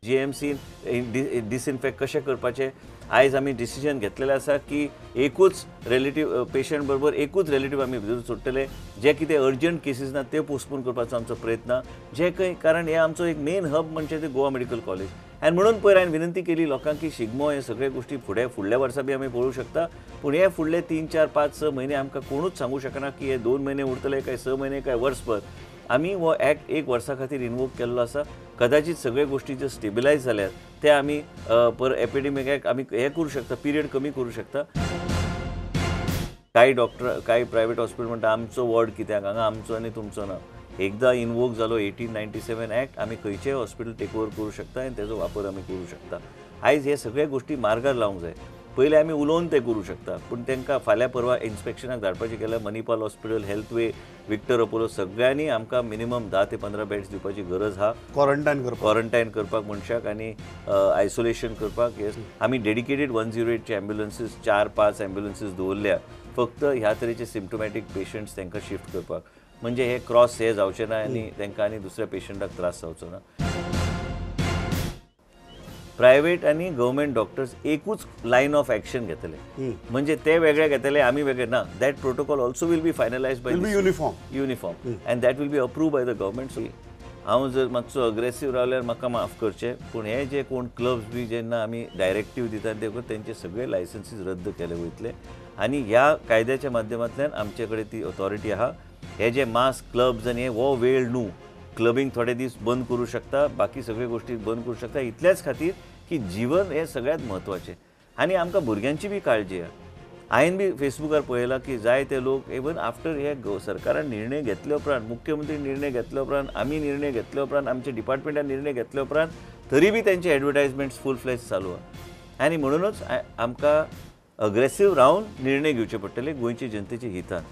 जीएमसीन disinfect कशें करपाचें. आयज आमी डिसिजन घेतलेलें आसा की एकूच रिलेटीव पेशंट बरोबर एकूच रिलेटीव आमी भितर सोडटले. जे कितें अर्जंट केसीस ना ते पोस्टपोन करपाचो आमचो प्रयत्न, जे खंय कारण हे आमचो एक मेन हब म्हणजे ते गोवा मेडिकल कॉलेज. आनी म्हणून पयर हांवें विनंती केली लोकांक की शिगमो हे सगळे गोश्टी फुडें फुडल्या वर्सा बी आमी पळोवंक शकता, पूण हे फुडले 3, 4, 5, 6 म्हयने आमकां कोणूच सांगूंक शकना की हे 2 म्हयने उरतले काय 6 म्हयने काय वर्सभर. आमी हो एक्ट 1 वर्सा खातीर इनवोक केल्लो आसा. कदाचित सगळे गोश्टी ज्यो स्टेबिलायज जाल्यात ते आमी पर एपिडेमीक एक्ट आमी हें करूं शकता, पिरियड कमी करूं शकता. कांय डॉक्टर कांय प्रायवेट हॉस्पिटल म्हणटा आमचो वॉर्ड कित्याक हांगा, आमचो आनी तुमचो ना. एकदां इनवोक जालो 1897 एक्ट, आमी खंयचेय हॉस्पिटल टेक ओवर करूं शकता आनी तेजो वापर आमी करूं शकता. आयज हे सगळे गोश्टी मार्गार लावंक जाय. पयलीं आमी उलोवन ते करूं शकता, पूण तांकां फाल्यां परवां इन्स्पेक्शनाक धाडपाचें गेल्यार Manipal hospital, Healthway, Victor Apollo सगळ्यांनी आमकां मिनिमम 10 ते 15 बेड्स दिवपाची गरज आहा. क्वॉरंटायन करपाक मनशाक आनी आयसोलेशन करपाक. आमी डेडिकेटेड 108चे एम्ब्युलन्सीस 4-5 एम्ब्युलन्सीस दवरल्या फक्त ह्या तरेचे सिम्टोमॅटीक पेशंट्स तांकां शिफ्ट करपाक, म्हणजे हे क्रॉस हे जावचे ना आनी तांकां आनी दुसऱ्या पेशंटाक त्रास जावचो ना. प्रायवेट आनी गव्हर्मेंट डॉक्टर्स एकूच लायन ऑफ एक्शन घेतले, म्हणजे ते वेगळे घेतले आमी वेगळे ना. That protocol also will be finalise by uniform and that will be approve by the government. So हांव जर मातसो अग्रेसीव रावल्यार म्हाका माफ करचें, पूण हे जे कोण क्लब्स बी जेन्ना आमी डायरेक्टीव दितात ते तेंचे सगळे लायसन्सीस रद्द केले वयतले आनी ह्या कायद्याच्या माध्यमांतल्यान आमचे कडेन ती ऑथॉरिटी आहा. हे जे मास क्लब्स आनी हो वेळ न्हू, क्लबिंग थोडे दीस बंद करूं शकता, बाकी सगळे गोश्टी बंद करूं शकता, इतल्याच खातीर की जीवन हें सगळ्यांत म्हत्वाचें आनी आमकां भुरग्यांची बी काळजी आहा. हांवें बी फेसबुकार पळयलां की जायते लोक इवन आफ्टर हे सरकारान निर्णय घेतले उपरांत, मुख्यमंत्री निर्णय घेतले उपरांत, आमी निर्णय घेतले उपरांत, आमच्या डिपार्टमेंटान निर्णय घेतले उपरांत तरी बी तेंचे एडवर्टायजमेंट्स फूल फ्लॅज चालू आहा. आनी म्हणूनच आमकां अग्रेसीव रावन निर्णय घेवचे पडटले गोंयचे जनतेच्या हितान.